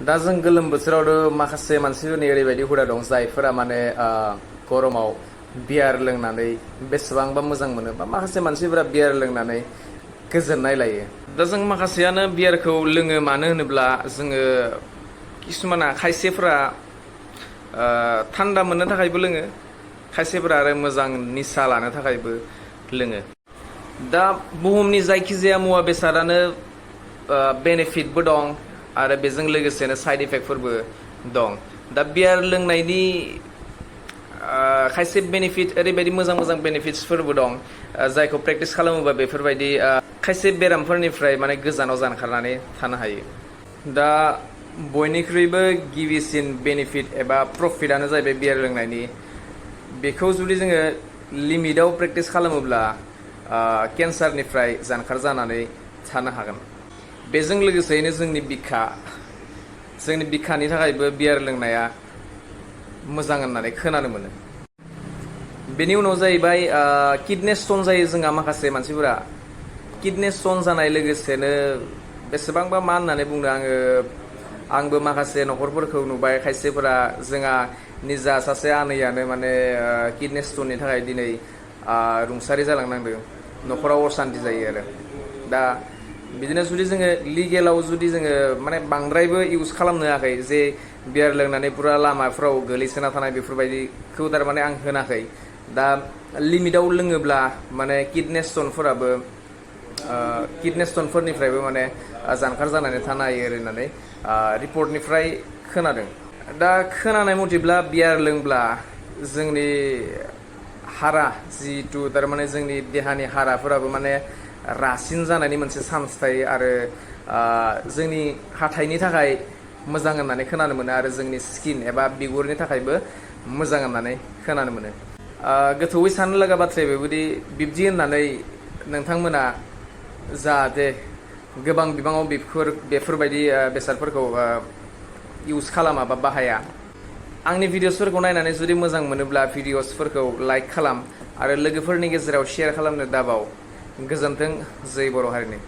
दा जों गोलोम बोथोरावथ' माखासे मानसिफोरनि ओरैबायदि हुदा दं जायफोरा माने गरमाव बियार लोंनानै बेसेबांबा मोजां मोनो बा माखासे मानसिफोरा बियार लोंनानै गोजोननाय लायो। दा जों माखासेयानो बियारखौ लोङो मानो होनोब्ला जोङो किसुमाना खायसेफोरा थान्दा मोननो थाखायबो लोङो, खायसेफोरा आरो मोजां निसा लानो थाखायबो लोङो। दा बुहुमनि जायखिजाया मुवा बेसादानो बेनिफिटबो दं आरो बेजों लोगोसेनो साइड इफेक्टफोरबो दं। दा बियार लोंनायनि खायसे बेनिफिट ओरैबायदि मोजां मोजां बेनिफिट्सफोरबो दं जायखौ प्रेक्टिस खालामोबा बेफोरबायदि खायसे बेरामफोरनिफ्राय माने गोजानाव जानखारनानै थानो हायो। दा बयनिख्रुइबो गिबिसिन बेनिफिट एबा प्रफिटआनो जाहैबाय बियार लोंनायनि। बेखौ जुदि जोङो लिमिटाव प्रेक्टिस खालामोब्ला केन्सारनिफ्राय जानखार जानानै थानो हागोन। बेजों लोगोसेयैनो जोंनि बिखानि थाखायबो बियार लोंनाया मोजां होननानै खोनानो मोनो। बेनि उनाव जाहैबाय किडनि स्टन जायो जोंहा माखासे मानसिफोरा। किडनि स्टन जानाय लोगोसेनो बेसेबांबा मा होननानै बुंनो आंबो माखासे न'खरफोरखौ नुबाय, खायसेफोरा जोंहा निजा सासे आनैयानो माने किडनि स्टननि थाखाय दिनै रुंसारि जालांनांदों, न'खराव असान्ति जायो आरो। दा बिदिनो जुदि जोङो लिगेलाव जुदि जोङो माने बांद्रायबो इउज खालामनो होआखै जे बियार लोंनानै पुरा लामाफ्राव गोलैसोना थानाय बेफोरबायदिखौ थारमाने आं होनाखै। दा लिमिटाव लोङोब्ला माने किडनि स्टनफोरनिफ्रायबो माने जानखार जानानै थानो हायो होननानै रिपर्टनिफ्राय खोनादों। दा खोनानाय मथेब्ला बियार लोंब्ला जोंनि हारा जिहेथु थारमाने जोंनि देहानि हाराफोराबो माने रासिन जानायनि मोनसे चान्स थायो आरो जोंनि हाथाइनि थाखाय मोजां होननानै खोनानो मोनो आरो जोंनि स्किन एबा बिगुरनि थाखायबो मोजां होननानै खोनानो मोनो। गोथौयै साननो लागा बाथ्राया बेबायदि बिब्दि होननानै नोंथांमोना जाहाथे गोबां बिबाङाव बेफोरबायदि बेसादफोरखौ इउज खालामा बा बाहाया। आंनि भिडिअसफोरखौ नायनानै जुदि मोजां मोनोब्ला भिडिअसफोरखौ लाइक खालाम आरो लोगोफोरनि गेजेराव शेयार खालामनो दाबाव। गोजोन्थों, जै बर' हारिनि।